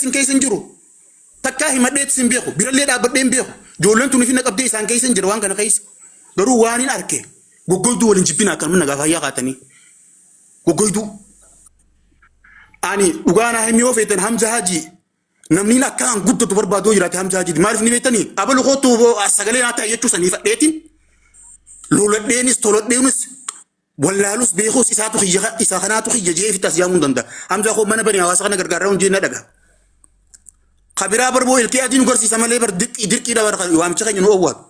isin keessa hin jiru. Takkaa himadheetis hin beeku. Birallee dhaabbadhee hin beeku. Ijoolleen tun ifina qabdee isaan keessa hin jira waan kana keessa. Garuu waan hin arke goggoyduu waliin jibbina akkanuma nagaa fayyaa kaatanii. Goggoyduu. Ani dhugaa naa himi yoo feetan Hamza Hajii namni akka an guddatu barbaadu yoo jiraate Hamza Hajiiti. Maaliif ni beektanii? Abalu kootu sagalee naa ta'e jechuu sanii fadheetiin loladheenis toladheenis Wallaalus beekus isaatu kiyya isa kanaatu kiyya jee ofitti as yaamuu hin danda'a. Hamzaa koo mana bani hawaasa kana gargaaraa hundi na dhaga. Kabiraa barboo ilkee adii nu garsiisa malee bar dirqii dirqiidha bar waamicha keenya nu owwaatu.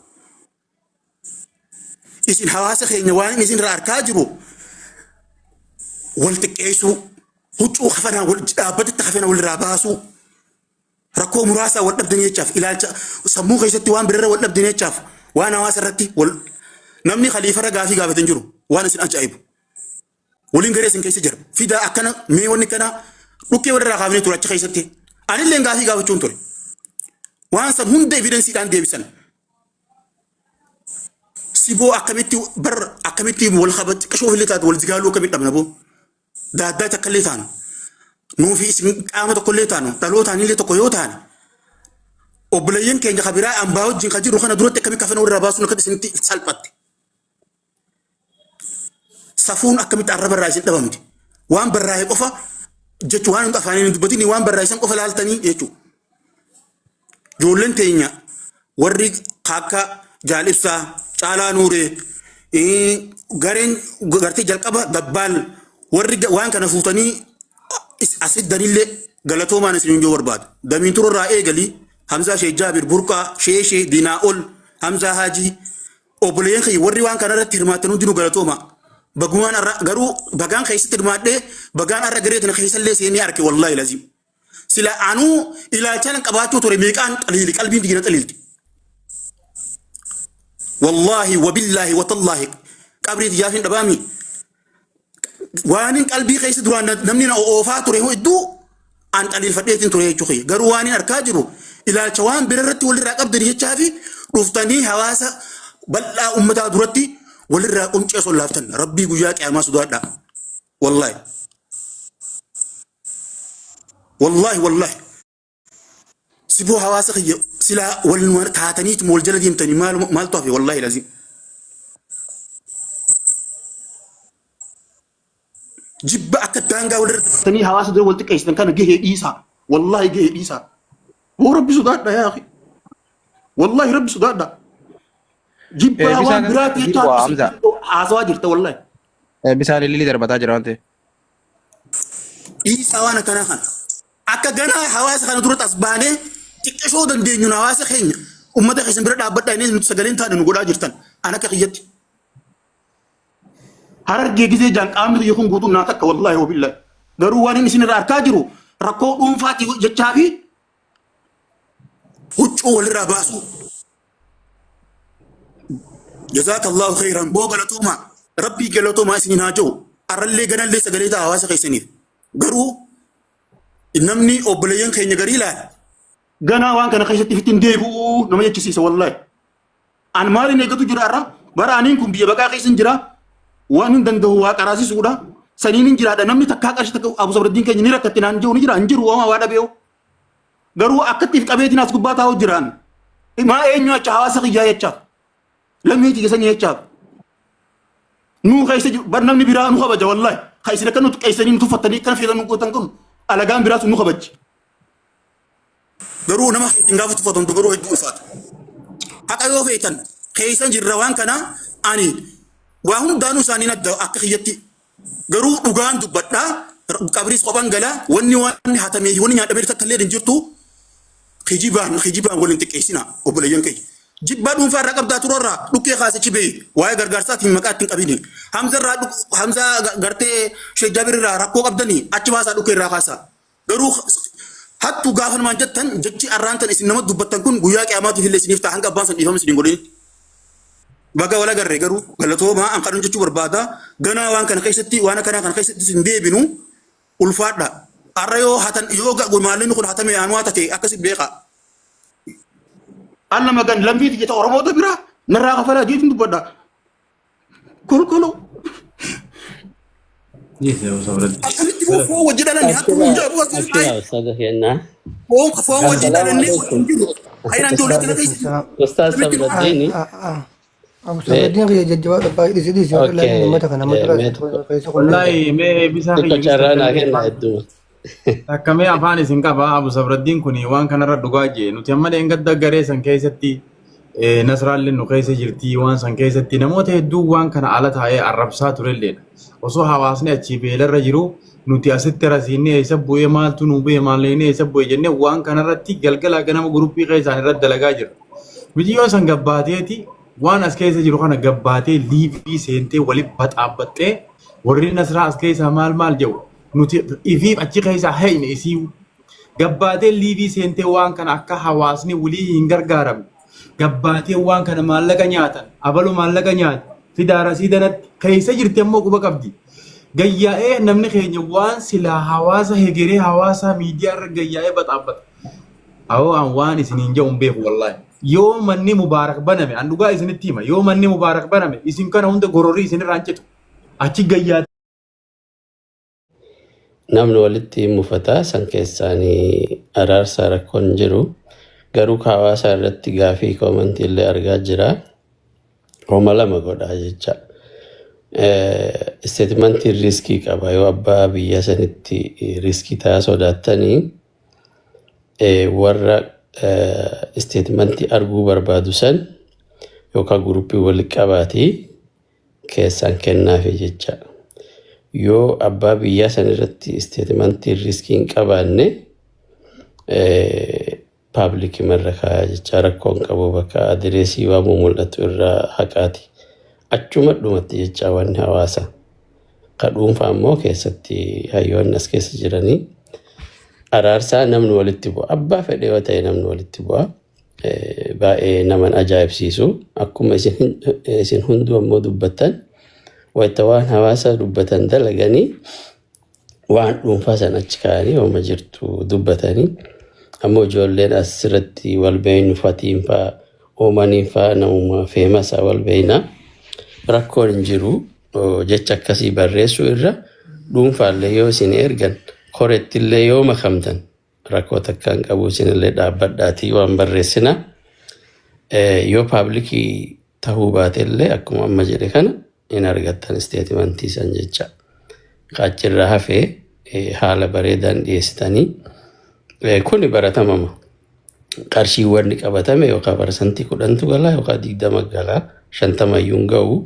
Isin hawaasa keenya waan inni isin irraa arkaa jiru wal xiqqeessuu huccuu kafanaa wal dhaabbatatti kafana walirraa baasuu Rakkoo muraasaa wal dhabdanii jechaaf ilaalcha sammuu keessatti waan birarra wal dhabdanii jechaaf waan hawaasa irratti wal namni khaliifarra gaafii gaafate hin jiru waan isin ajaa'ibu. Waliin garee isin keessa jira. Fidaa akkana mee wanni kana dhukkee walirraa kaafnee ture achi keessatti. Anillee gaafii gaafachuun ture. Waan san hunda evidensiidhaan deebisan. Siboo akkamitti bar akkamitti wal kabajji qishoo illee taatu wal zigaaluu akkamitti dhabna boo. Daaddaa takka illee taanu. Nuu fi isin qaama tokko illee taanu dhalootaan illee tokko yoo taane obboleeyyan keenya ka biraa ambaa wajjin ka jirru kana duratti akkamitti kafana walirraa baasuun akka isinitti salphatte. Safuun akkamitti arraba irraa isin dhabamti. Waan barraa'e qofa jechuun waan afaaniin hin dubbatin waan barraa'e san qofa laaltanii jechuudha. Ijoolleen teenya warri akka Jaal Ibsaa, Caalaa Nuuree, gareen gartee jalqaba dabbaal warri waan kana fuutanii asitti danillee galatoomaan isin hin barbaadu. Damiin turarraa eegalii Hamzaa Sheek Jaabir, Burqaa, Sheeshee, Diinaa Ol, Hamzaa Haajii, obboleeyyan kiyya warri waan kana irratti hirmaattan hundinuu galatooma. Bagumaan har'a garuu bagaan keessatti hirmaadhee bagaan har'a garee tana keessallee seenee arke wallaahi lazim. Sila anuu ilaalchaan qabaachuu ture meeqaan xaliili qalbiin tiyya na xaliilti. Wallaahi wabillaahi watallaahi qabrii tiyyaaf hin dhabaami. Waanin qalbii keessa duraan namni na oofaa ture hedduu an xaliilfadheetiin ture jechuu kiyya. Garuu waan hin arkaa jiru ilaalcha waan bira irratti walirraa qabdanii jechaa fi dhuftanii hawaasa bal'aa ummataa duratti walirraa quncee osoo laaftan rabbii guyyaa qiyaamaa sodaadhaa. Wallaahi. Wallaahi wallaahi. Siboo hawaasa kiyya silaa wal taataniitu wal jala deemtanii maal maaltu hafe wallaahi lazim. Jibba akka daangaa walirra dabartanii hawaasa dura wal xiqqeessitan kana gahee dhiisaa. Wallaahi gahee dhiisaa. Boo rabbi sodaadha yaa akhi. Wallaahi rabbi sodaadha. Jibbaa Bisaan waan biraati ililii jecha bu'aa Hamza. haasawaa jirta wallaahi. Bisaan ililii darbataa jira waan ta'eef. Dhiisaa waan akkanaa kana. Akka ganaa hawaasa kana duratti as baanee xiqqishoo dandeenyuun hawaasa keenya uummata keessan bira dhaabbadhaa inni nuti sagaleen taane nu godhaa jirtan. An akka kiyyatti. Harargee gisee jaan qaamni kiyya kun guutuun naa takka wallaahi wabillahi. Garuu waan inni isin irraa arkaa jiru rakkoo dhuunfaati jechaa fi huccuu walirraa baasuu. Jazaakallahu khayran boo galatoomaa rabbii galatoomaa isiniin haa jiru arrallee ganallee sagalee ta'a hawaasa keessaniif garuu namni obboleeyyan keenya garii ilaala ganaa waan kana keessatti ifitti hin deebi'uu nama jechisiisa wallaahi an maaliin eeggatu jira arra bara aniin kun biyya baqaa keessa hin jira waan hin danda'u waa qaraasisuudha saniin hin jiraadha namni takkaa qarshii takka abu sabraddiin keenya ni rakkatti naan jiru ni jira hin jiru waan waa dhabee'u Garuu akkatti if qabeetiin as gubbaa taa'u jiraan. Maa eenyu acha hawaasa kiyyaa jechaaf. Lammii tiyya sanii jechaaf. Nuu keessa jiru bar namni biraa nu kabaja wallahi. Ka isin akka nu xiqqeessanii nu tuffattanii akkana feetan nu gootan kun alagaan biraa sun nu kabajji. Garuu nama keetiin gaafa tuffatamtu garuu hedduu ulfaata. Haqa yoo feetan keessa jirra waan kana ani waa hundaanuu isaaniin adda akka kiyyatti Garuu dhugaan dubbadha qabriis kophan gala wanni waan hatamee fi wanni nyaadhamee takka illee hin jirtu kijibaan kijibaan waliin xiqqeessina obboleeyyan keenya. Jibbaa dhuunfaa irraa qabdaa turarraa dhukkee kaasichi beeyi waa'ee gargaarsaatiin maqaa ittiin qabini. Hamza irraa Hamza gartee Sheekh Jaabir irraa rakkoo qabdanii achi baasaa dhukkee irraa kaasaa. Garuu hattu gaafa namaan jettan jechi arraan tan isin nama dubbattan kun guyyaa qiyaamaatiif illee isiniif ta'a hanga abbaan san dhiifama isiniin godhinitti. Baga wal agarre garuu galatoomaa an kadhan jechuu barbaada ganaa waan kana keessatti waan akkanaa kana keessatti isin deebinu ulfaadha. Arra yoo hatan yoo maallaqni kun hatame anuu hatate akkasi beekaa. An nama gan lammii tiyya ta Oromoota biraa narraa kafalaa jeetiin dubbadha. Kolkoloo. Dhiise osoo biratti. Akkamitti boo foon wajji dhalanne hattuu hin jedhu as Abshira ustaaza kennaa. foon foon wajji Assalaamu dhalanne alaikum. hin jiru. Hayiraan ijoollee tana keessa jiru. Ustaaz Akkamitti Sabraddiini. Abu Sabraddiin kiyya jajjabaa baay'ee dhisi dhisi warra Okay. laatiin uummata kana Mee mata tokko keessa qunnaa Wallaahi mee bisaa xiqqoo kiyya carraa naa takka kenna hedduma. Takka mee afaan isin qaba Abu Sabraddiin kun waan kanarra dhugaa jee nuti amma dheengadda garee san keessatti Nasraalleen nu keessa jirti waan san keessatti namoota hedduu waan kana ala taa'ee arrabsaa turelleedha. Osoo hawaasni achii beelarra jiru nuti asitti rasiinni eessa bu'ee maaltu nu bu'e maallaqni eessa bu'e jennee waan kanarratti galgalaa ganama guruppii keessaan irratti dalagaa jira. Miciyyoon san gabbaateeti waan as keessa jiru kana gabbaatee liivii seentee waliin baxaabbaxxee warri Nasraa as keessaa maal maal jedhu nuti ifiif achi keessaa heeyne isii gabbaatee liivii seentee waan kana akka hawaasni walii hin gargaaramne gabbaatee waan kana maallaqa nyaatan abalu maallaqa nyaata fidaa rasiidanatti keessa jirti ammoo quba qabdi. Gayyaa'ee namni keenya waan silaa hawaasa hegeree hawaasaa miidiyaa irra gayyaa'ee baxaabbata. Awoo an waan isiniin jedhu hin beeku wallaahi. Yoo manni mubaarak baname an dhugaa isinitti hima yoo manni mubaarak baname isin kana hunda gororri isinirraa hin citu. Achi gayyaa Namni walitti mufata san keessaanii araarsaa rakkoon hin jiru. Garuu ka hawaasa irratti gaafii koomantii illee argaa jira. Homa lama godhaa jecha. Isteetimantiin riiskii qaba yoo abbaa biyya sanitti riiskii ta'aa sodaattanii warra isteetimantii arguu barbaadu san yookaan guruppii walitti qabaatii keessaan kennaafi jecha. Yoo abbaa biyyaa san irratti isteetimantii riiskii hin qabaanne paablikii marra kaayaa jecha rakkoon qabu bakka adireesii waamuu mul'atu irraa haqaati. Achuma dhumatti jecha wanni hawaasa. Ka dhuunfaa immoo keessatti hayyoonni as keessa jiranii araarsaa namni walitti bu'a. Abbaa fedhe yoo ta'e namni walitti bu'a. Baay'ee naman ajaa'ibsiisu. Akkuma isin hunduu ammoo dubbattan wayita waan hawaasa dubbatan dalaganii waan dhuunfaa san achi kaa'anii hooma jirtu dubbatanii ammoo ijoolleen asirratti wal beeynu fatiin faa oomaniin faa namuma feemasaa wal beeynaa rakkoon hin jiru jecha akkasii barreessuu irra dhuunfaallee yoo isin ergan korettillee yoo makamtan rakkoo takka hin qabu isinillee dhaabbadhaatii waan barreessina. Yoo paablikii tahuu baatellee akkuma amma jedhe kana hin argattan isteetimantii san jecha. Achirraa hafee haala bareedaan dhiyeessitanii kuni baratamama. Qarshiiwwan qabatame yookaan parsantii 10tu galaa yookaan 20 galaa 50 iyyuu hin ga'u.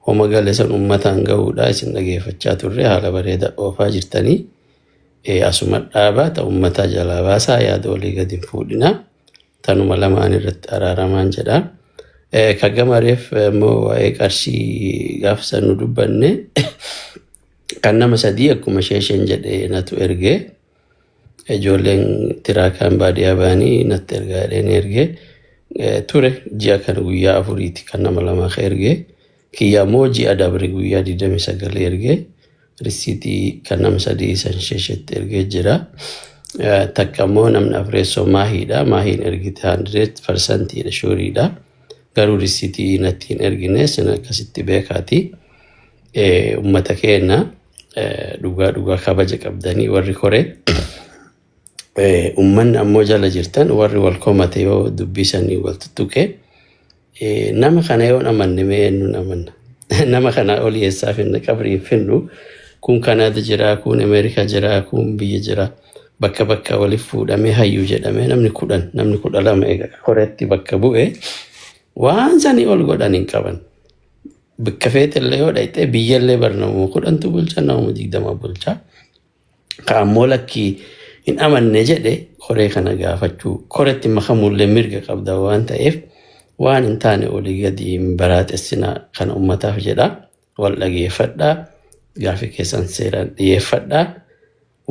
Homa gale san uummataan ga'uudha isin dhageeffachaa turre haala bareedaa oofaa jirtanii. Asuma dhaabaa ta'u uummataa jalaa baasaa yaada olii gadi hin fuudhinaa. Tanuma lamaan irratti araaramaan jedha. Ka gamareef immoo waa'ee qarshii gaafa san nu dubbanne kan nama sadii akkuma isheen jedhe natu ergee ijoolleen tiraakaan baadiyyaa ba'anii natti ergaa jedheen ergee ture ji'a kana guyyaa afuriiti kan nama lamaa ka ergee kiyya immoo ji'a dabre guyyaa 29 ergee risiitii kan nama sadii san sheeshetti ergee jira. Takka immoo namni afreessoo maahiidha. Maahiin ergite 100%dha shuuriidha. Garuu risiitii natti hin ergine sin akkasitti beekaati. Uummata keenya dhugaa dhugaa kabaja qabdanii warri koree. Uummanni ammoo jala jirtan warri wal komate yoo dubbisanii wal tuttuqe nama kana yoo amanne mee eenyuun amanna? Nama kana olii eessaa finna qabrii hin finnu. Kun Kanaada jira, kun Ameerikaa jira, kun biyya jira. Bakka bakka waliif fuudhamee hayyuu jedhamee namni 10 namni 12 egaa koreetti bakka bu'e waan sanii ol godhan hin qaban. Bakka feetellee yoo dhayxee biyyallee bar namuma 10tu bulcha namuma 20 bulcha. Ka ammoo lakkii hin amanne jedhe koree kana gaafachuu koretti makamuullee mirga qabda waan ta'eef waan hin taane olii gadi hin baraaxessinaa kana ummataaf jedha. Wal dhageeffadhaa gaafii keessan seeraan dhiyeeffadhaa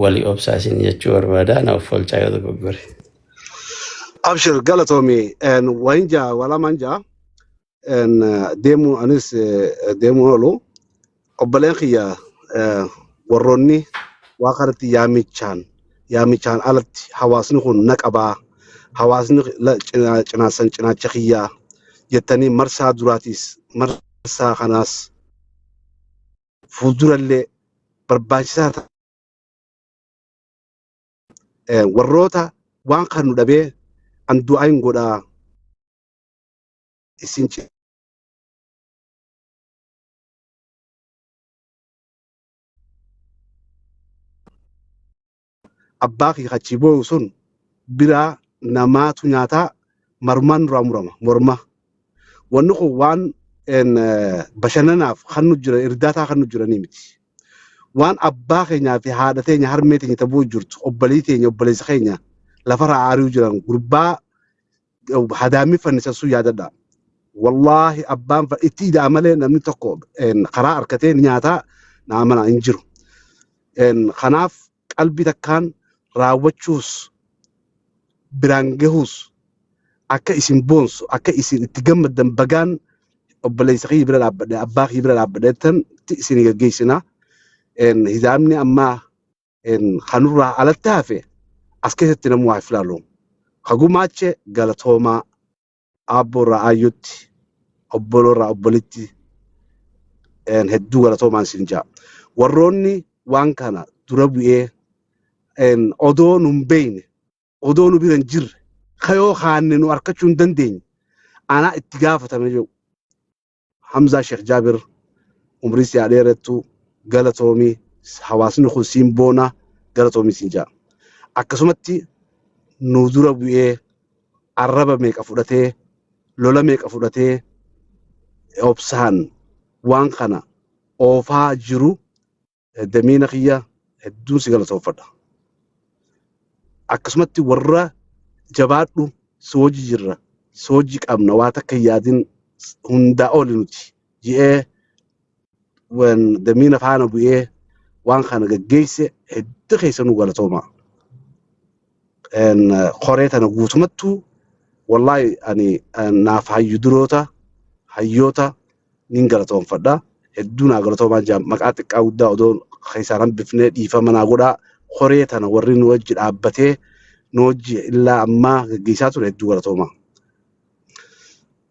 walii obsaa isin jechuu barbaada na of olchaa yoo dogoggore. Abshir galatoomi wayin jaa walamaan jaa deemuu anis deemuu oolu obboleen kiyya warroonni waa kanatti yaamichaan yaamichaan alatti hawaasni kun na qabaa hawaasni cinaasan cinaacha kiyyaa jettanii marsaa duraatiis marsaa kanaas fuuldurallee Barbaachisaa warroota waan kan nu dhabee an du'aa hin godhaa isin abbaa kiyya achii boo'u sun biraa namaatu nyaataa marmaan nurraa murama morma. Wanni kun waan bashannanaaf kan nu jira irdaataa kan nu jiranii miti. Waan abbaa keenyaa fi haadha teenya harmee teenya ta'uu jirtu obbolii teenya obboleessa keenya lafarraa aari'uu jiran gurbaa hadaamii fannisan sun yaadadha. Wallaahi abbaan itti ida'a malee namni tokko karaa harkatee ni nyaataa naa mana hin jiru. Kanaaf qalbii takkaan raawwachuus biraan gahuus akka isin boonsu akka isin itti gammaddan bagaan obboleessa kiyya bira dhaabbadhe abbaa kiyya bira dhaabbadhe tan isin gaggeessina. Hizaamni ammaa kanurraa alatti hafe as keessatti namuu haa filaalu. Kagumaache galatoomaa aabboorraa aayyootti obboloorraa obbolitti hedduu galatoomaan isin ja'a. Warroonni waan kana dura bu'ee odoo nu hin beekne odoo nu bira hin jirre kayoo kaanne nu arkachuu hin dandeenye anaa itti gaafatame jiru. Hamzaa Sheekh Jaabir umrii si haa dheerattu galatoomii hawaasni kun siin boona galatoomii siin ja'a. Akkasumatti nu dura bu'ee arraba meeqa fudhatee lola meeqa fudhatee obsaan waan kana oofaa jiru damiina kiyya hedduun si galatoonfadha. Akkasumatti warra jabaadhu si hojii jirra si hojii qabna waa takka hin yaadin hundaa oli nuti ji'ee damiina faana bu'ee waan kana gaggeesse hedduu keessa nu galatooma. Koree tana guutumattuu wallaahi ani naaf hayyu duroota hayyoota nin galatoonfadha. Hedduu naa galatoomaa jira maqaa xiqqaa guddaa odoo keessaan hambifnee dhiifama naa godhaa. Koree tana warri nu wajji dhaabbatee nu wajji illaa ammaa gaggeessaa ture hedduu galatooma.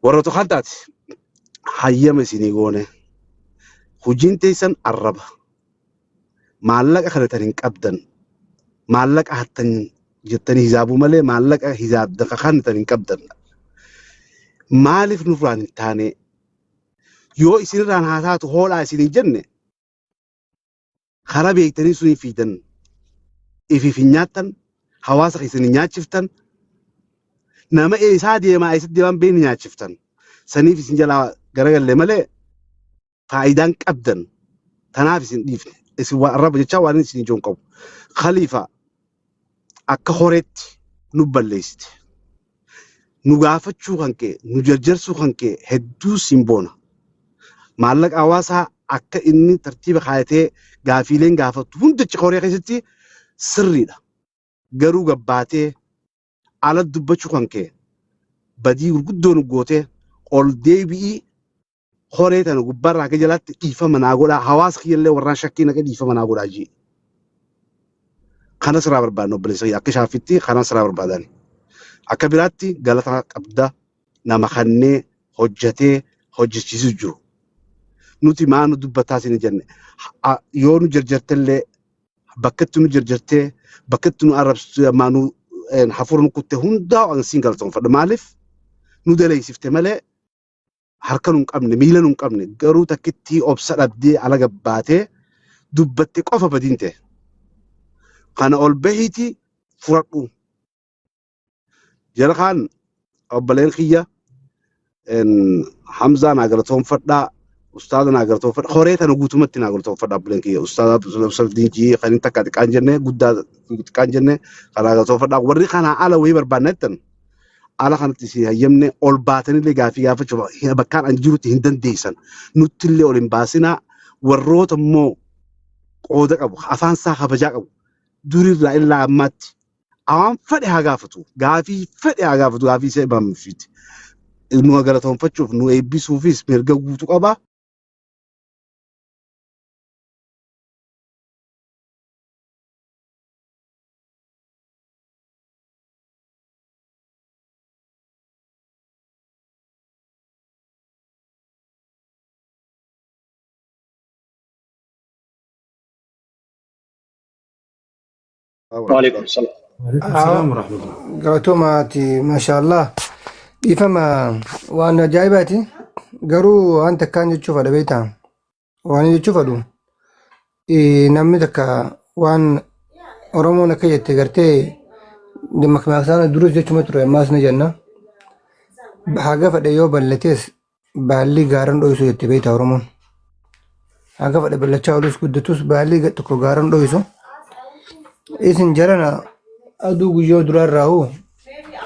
Warra tokko taate hayyama isinii goone hojiin teessan arraba. Maallaqa kana tan hin qabdan maallaqa hattan jettanii hizaabuu malee maallaqa hizaabda kan tan hin qabdan. Maaliif nurraan hin taane yoo isinirraan haa taatu hoolaa isin hin jenne karaa beektanii sun fiidan ifiif hin nyaattan hawaasa keessan hin nyaachiftan nama eessaa deemaa eessatti deemaan beekni nyaachiftan saniif isin jalaa garagalle malee faayidaan qabdan tanaaf isin dhiifne isin waan arraba jechaa waan isin ijoon qabu. Khalifa akka horeetti nu balleessite. Nu gaafachuu kan kee nu jarjarsuu kan kee hedduu siin boona. Maallaqa hawaasaa akka inni tartiiba kaayatee gaafiileen gaafatu hundichi horee keessatti sirriidha. Garuu gabbaatee ala dubbachuu kan kee badii gurguddoo nu gootee ol deebi'ii horee tana gubbaarraa akka jalaatti dhiifama naa godhaa hawaasa kiyyallee warraan shakkii naqa dhiifama naa godhaa jee. Kana sirraa barbaadna obboleessa kiyya akka shaafitti kana sirraa barbaadan. Akka biraatti galata qabda nama kannee hojjetee hojjechiisu jiru. Nuti maa nu dubbataa isin jenne yoo nu jarjartellee bakkatti nu jarjartee bakkatti nu arrabsitu maa nu hafuura nu kutte hundaa an siin galatoonfadha. Maaliif nu daleessifte malee harka nu hin qabne miila nu hin qabne garuu takkitti obsa dhabdee ala gabbaatee dubbatte qofa badiin ta'e. Kana ol bahiiti fudhadhu. Jara kaan obboleen kiyya Hamzaa naa galatoonfadhaa ustaaza naa galatoonfadha horee tana guutumatti naa galatoonfadha obboleen kiyya ustaaza Abdulsabdiin kan inni takka xiqqaan jenne guddaa xiqqaan jenne kan naa galatoonfadhaa warri kanaa ala wayii barbaanna jettan ala kanatti isin hayyamne ol baatanillee gaafii gaafachuuf bakkaan an jirutti hin dandeessan nuttillee ol hin baasinaa warroota immoo qooda qabu afaan isaa kabajaa qabu durirraa illaa ammaatti awaan fedhe haa gaafatu gaafii fedhe haa gaafatu gaafii isa himamuufiiti. Nu galatoonfachuuf nu eebbisuufis mirga guutuu qaba. Waalaikum salaam. Waalaikum salaam wa rahmatullah. Galatoomaati maashaallah. Dhiifama waan ajaa'ibaati. Garuu waan takkaan jechuu fedha beektaa? Waan jechuu fedhu namni takka waan Oromoon akka jette gartee makmaksaan duris jechuma ture ammaas ni jenna. Haga fedhe yoo bal'ates baalli gaaran dho'isu jette beektaa Oromoon. Haga fedhe bal'achaa oolus guddatus baalli tokko gaaran dho'isu. Isin jarana aduu guyyoo duraarraa hoo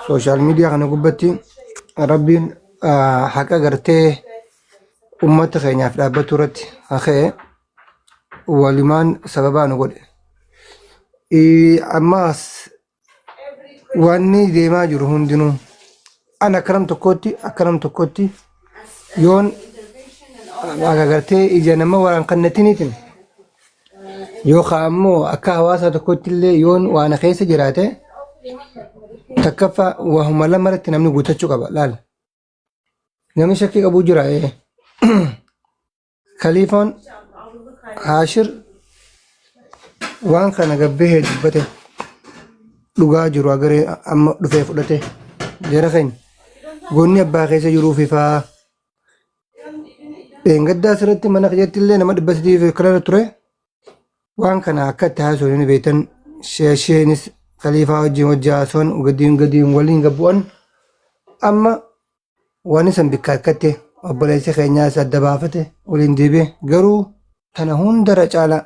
social media kana gubbatti rabbiin haqa gartee ummata keenyaaf dhaabbatu irratti hakee walumaan sababaa nu godhe. Ammaas wanni deemaa jiru hundinuu an akka nam tokkootti akka nam tokkootti yoon akka gartee ija nama waraan kannatiniitiin yookaan ammoo akka hawaasa tokkotti illee yoon waan keessa jiraate takkaffaa waahuma lama irratti namni guutachuu qaba laal. Namni shakkii qabu jira ee. Kaliifoon Haashir waan kana gabbee dubbate dhugaa jiru agaree amma dhufee fudhate jara keenya goonni abbaa keessa jiruu fifaa dheengaddaa asirratti mana keessatti illee nama 300 fi kana ture waan kana akka itti haasofnu ni beektan sheesheenis kaliifaa wajjin wajji haasofan gadiin gadiin waliin gabbu'an amma waan isan bikka harkatte obboleessi keenyaas adda baafate waliin deebi'e garuu tana hundarra caalaa